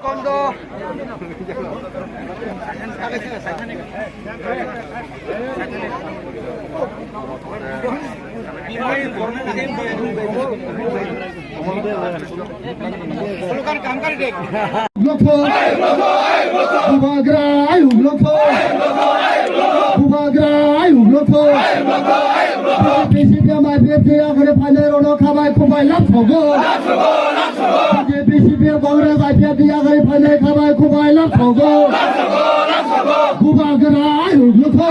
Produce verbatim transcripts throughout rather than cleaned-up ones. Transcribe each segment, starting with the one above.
Kondo. Bubagra ayuk lokho. Bubagra ayuk lokho. B J P, C P M, I P F ni yakarwi phainai rokno khabai khubai lab sogo. B J P, C P M, Congress, I P F ni yakarwi phainai khabai khubai lab sogo. Bubagra ayuk lokho.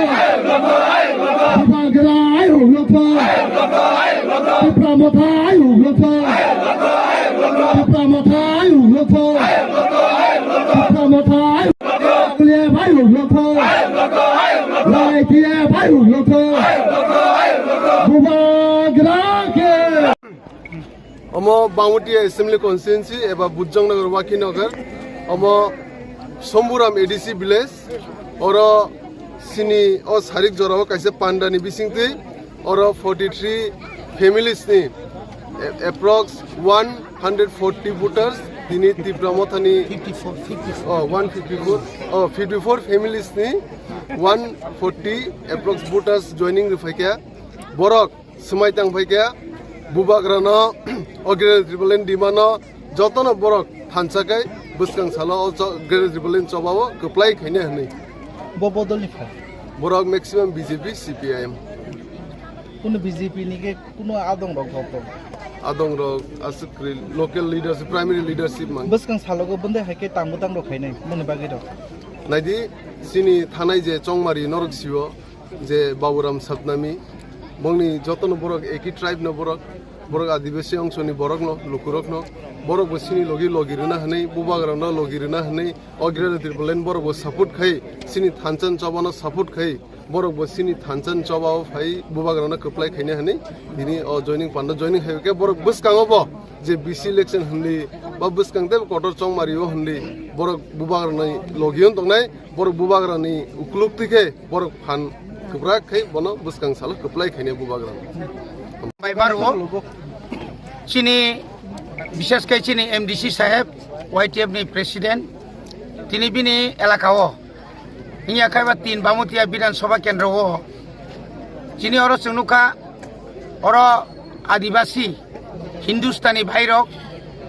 Bubagra ayuk lokho. Tipra Motha ayuk lokho. Tipra Motha ayuk lokho. Tipra Motha ayuk. Kulia ayuk lokho. Lai tia ayuk lokho. Bubagra ke. Omo Bangmutia Assembly Constituency eba Bujongnagar Wakinagar. Omo Somburam A D C village. Oro sini o sarik jorao kaisa pandani bisingtwi oro forty three families ni a-, approx one hundred forty voters tini Tipra Mothani fifty four, fifty four. Oh, one fifty four, oh, fifty four families ni one forty approx voters joining rwphaikha. Borok swmai tang phaikha, bubagrano, o Greater Tipraland demand no jotono borok thansa khai bwskang salo o cho-, Greater Tipraland chobao kwplai khaina hwnwi. Bo bodolni pha? Borok maximum B J P, C P I M. Kuno B J P ni khe kuno adong rok hok? Adong rok aswk kwrwi local leadership, primary leadership mang. Bwskang salogo bwndai hai khe tangbo tang rok khainai mani bagwi rok. Naidi, chini thanai je Chongmari norok sio, je Baburam Satnami, bongni jotono borok eki tribe no borok, borok Adibasi ongsoni borok no, lukurok no, borok bo sini logi logi rwna hwnwi, bubagrano logi rwna hwnwi, o Greater Tipraland borok bo support khai, sini thansa chobano support khai, borok bo sini thansa chobao phai, bubagrano kwplai khaina hwnwi, bini o joining panda joining hai khe borok bwskango bo je B C election hwnwi, ba bwskang tei kotor Chongmari o hwnwi, borok bubagrani logi on tongnai, borok bubagrani ukluk twi khe borok phan kwbrak khai bono bwskang salo kwplai khainai bubagrano. Bai baro chini, bishes khe chini M D C saheb, Y T F ni president, tini bini elaka o, hinya khai ba tin Bangmutia Bidhan Sabha kendro o, chini oro chwng nukha, oro Adibasi, Hindustani bhairok,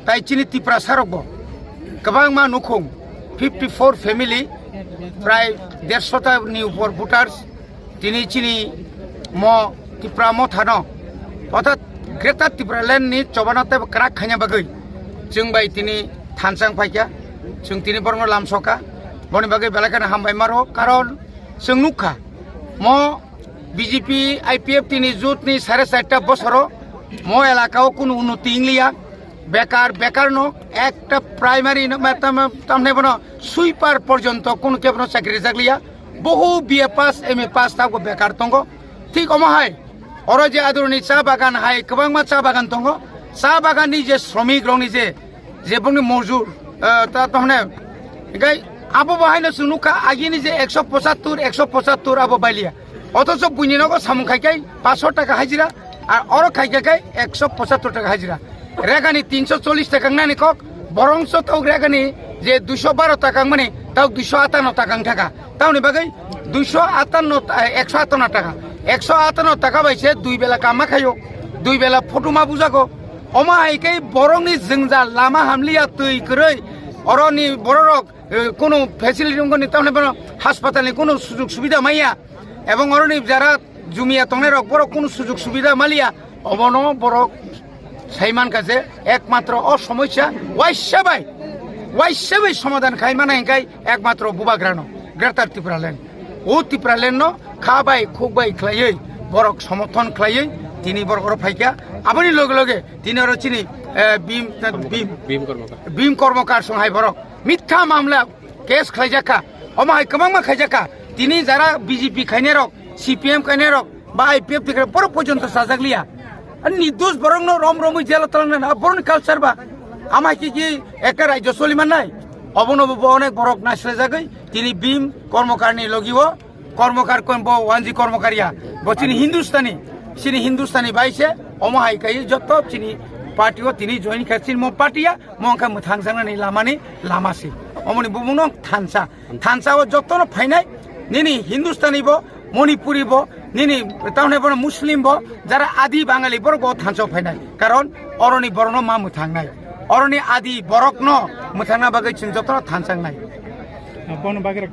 tai chini Tiprasarokbo kwbangma nukhung, fifty four family, prai dershota ni upor voters, tini chini mo Tipra Mothano, orthat Greater Tipraland ni chobano tei kwrak khaina bagwi chwng bai tini thansa wng phaikha, chwng tini borokno lamsokha, boni bagwi belai kheno hambai maro, karon chwng nukha mo B J P I P F T ni jut ni sare charta bosoro mo elaka o kunu unnoti wngliya, bekar, bekar no ekta primary no, ma-, tam-, tamne bono sweeper porjonto kunu kebono chakri rijak liya, bohu B A pass, M A pass tabgo bekar tongo. Thik omo hai oro je aduroni cha bagan hai kwbangma cha bagan tongo, cha bagan ni je sromik rok ni je je bongni mojur, eh, ta, ta hwnwi, hwnkhe abo bo haino chwng nukha, agini je ekso pochattor, ekso pochattor abo bailiya. Othocho buini nogo samung khai khai paanch sho taka hajira, ar oro khai khai khai ekso pochattor taka hajira. Regani tinsho chollish taka wngnani kok, borongso tok regani je duisho baro taka wngmani, tok duisho atanno taka wngthaka. Tamoni bagwi duisho atanno ta-, ekso atanno taka. Ekso atanno taka bai se dui bela kam ma khaio, dui bela photo ma bujago. Omo hai khe borokni jwngjal lama hamliya twi kwrwi, oroni bororok, eh, kunu facility wngkoni tamni bono haspatalni kunu sujug subida maya, ebong oroni jara jumiya tongnairok borok kunu sujug subida maliya, obono borok sai mankha je ekmatro o somosya waisa bai, waisa bai somadhan khai mano hwnkhe ekmatro bubagrano Greater Tipraland. O Tipraland no kha bai khuk bai khlaiwi borok somorthon khlaiwi tini borok oro phaikha. Aboni loge loge tini oro chini, eh, Bhim, Bhim, Bhim Kormokar. Bhim Kormokar song hai borok mitha mamla case khlaijakha. Omo hai kwbangma khaijakha. Tini jara B J P khainairok, C P M khainairok, ba I P F T khainai borok porjonto sajak liya. Ani nirdosh borokno rom romwi jelo twlangnai, borokni culture ba. Ama ki ki ekta rajyo soli mannai. Obono bo onek borok naislajagwi tini Bhim Kormokarni logi o Kormokar kon bo wanji Kormokar ya. Bo chini Hindustani, chini Hindustani bai se omo hai kai jotto chini Party o tini join kha chini mo party ya, mo wngkha mwthangjaknani lamani lama se. Omoni bumung no thansa. Thansa o jotono phainai, nini Hindustani bo, Manipuri bo, nini tamni bono Muslim bo, jara Adi Bangali borok bo thansa o phainai. Karon oroni borokno ma mwthangnai. Oroni Adi borokno mwthangna bagwi chwng jotono thansangnai. Bono bagwi